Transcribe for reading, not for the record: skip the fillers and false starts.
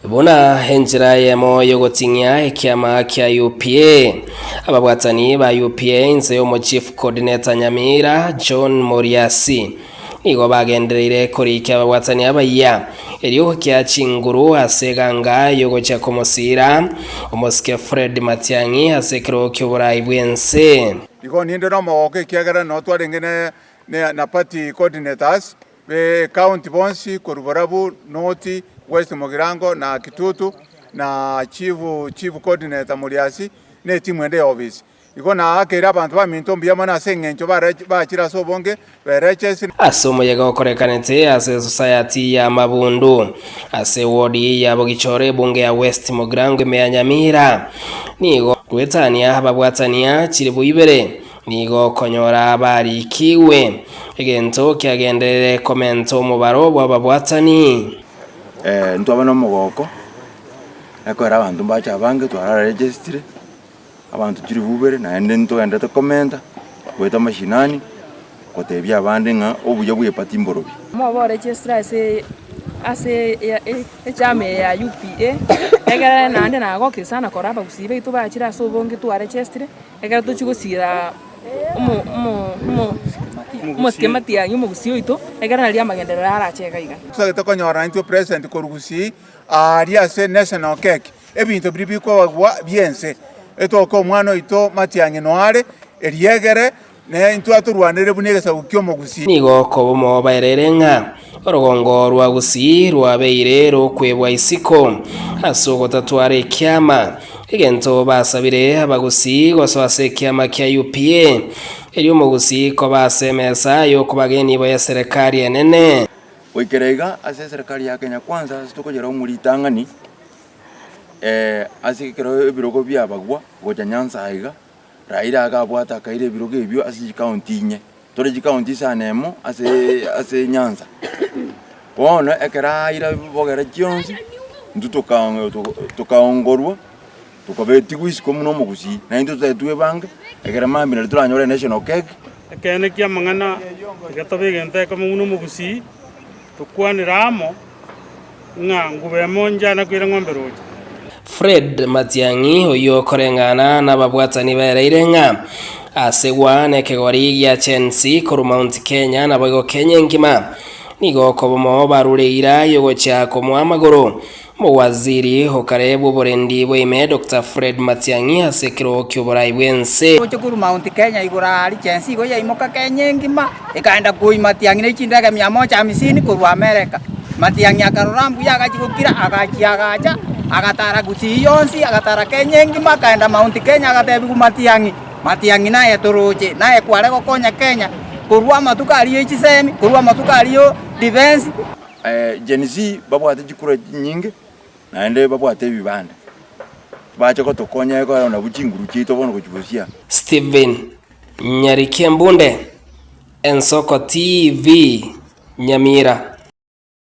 Buna enchera eyemo y'ogoting'ia ekiama kia UPA. Ababwatani ba UPA inse y'omochief coordinator Nyamira John Moriasi nigo bagendereire korikia ababwatani abayia erio gokia chinguru ase eganga y'ogochia komosiira omosike Fred Matiang'i ase ekerogo ki'oborai bw'ense. Igo ninde nomogoko ekiagera noo twarenge na party coordinators Be county bonsi korwa Borabu, North, West Mugirango na Kitutu na chief chief coordinator Muriasi ne etimu ende ya ofisi. Igo naakeire abanto baminto mbuya mono ase eng'encho bachire ase obonge berechesi. Ase omoyega okorekanete ase esosayati ya Mabundu ase ewodi ya Bogichoro ebunge ya West Mugirango ime ya Nyamira nigo goetania ababwatania chilifu ibere Nigo okonyora barikigwe egento kiagenderere komenta omobaro bw'ababwatani. Ntwabe nomogoko, ekero abanto mbache abange twararegestire, abanto chilifu ibere naende ntogenderete komenta, goeta amashinani, gotebia abande ng'a obuya bwa eparty mborobi. Moboregestre ase ase echama eye ya UPA, ekere naende nagokire sana korora abagusii baito bachire ase obonge twaregestire. Ekero tochia gosiira omosike matiang'i omogusii oito, ekero nario amagenderero arache iga iga. Ntotagete konyora intwe president korwa Gusii aaria ase national cake, ebinto biria bikobagwa bi'ense, etoke omwana oito Matiang'i noare, eriegere ne intwe atorwanere buna egesaku ki'omogusii. Nigo kobomo baereire ng'a orogongo rwa Gusii rwabeire rokwebwa isiko ase ogotatwara ekiama, egento basabire abagusii gosoa ase ekiama kia UPA, erio omogusii koba ase emesa y'okobaga enibo y'eserekari enene. Goikera iga ase eserekari ya Kenya Kwanza ase tokoyera omoritang'ani ase ekero ebirogo biabagwa gocha Nyanza aiga, Raila akabwata akaira ebirogo ebio ase chikaunti inye. Tore chikaunti isano emo ase ase Nyanza. Bono ekero aira bogere chionsi, intwe toka tokaongorwa, tokabetigwa isiko buna omogusii, na intwe totagete twebange, ekero mambia nario toranyore enational cake. Ekeene ki'amang'ana tiga tobe egento ekemo buna omogusii, tokwanere amo ng'a nguba emo inchana koira ng'ombe roche. Fred Matiang'i oyio okoreng'ana nababwatani baereire ng'a asegwa nekegori gia Gen Z korwa Mount Kenya naboigo Kenya engima nigo okobomo barure eira yogochia komoa amagoro Omowaziri okare bw'oborendi bwaime Doctor Fred Matiang'i ase ekerogo ki'oborai bw'ense. Gocha korwa Mount Kenya igoro aaria Gen-Z igo yaimoka Kenya engima ekaenda koi Matiang'i ne chindege mia moja hamsini korwa America. Matiang'i akarora mbuya agachia gokira agachia agacha agatara Gusii yonsi agatara Kenya engima akaenda Mount Kenya agatebiwa Matiang'i Matiang'i naye toroche naye kware gokonya Kenya korwa amatuko aria ye chisemi korwa amatuko aria yo defence. Gen-Z babwate chikura chinyinge naende babwate ebibanda, bache gotokonya ekero nabwo chinguru chiaito bono gochibusia. Stephen Nyarikembunde, Ensoko TV, Nyamira.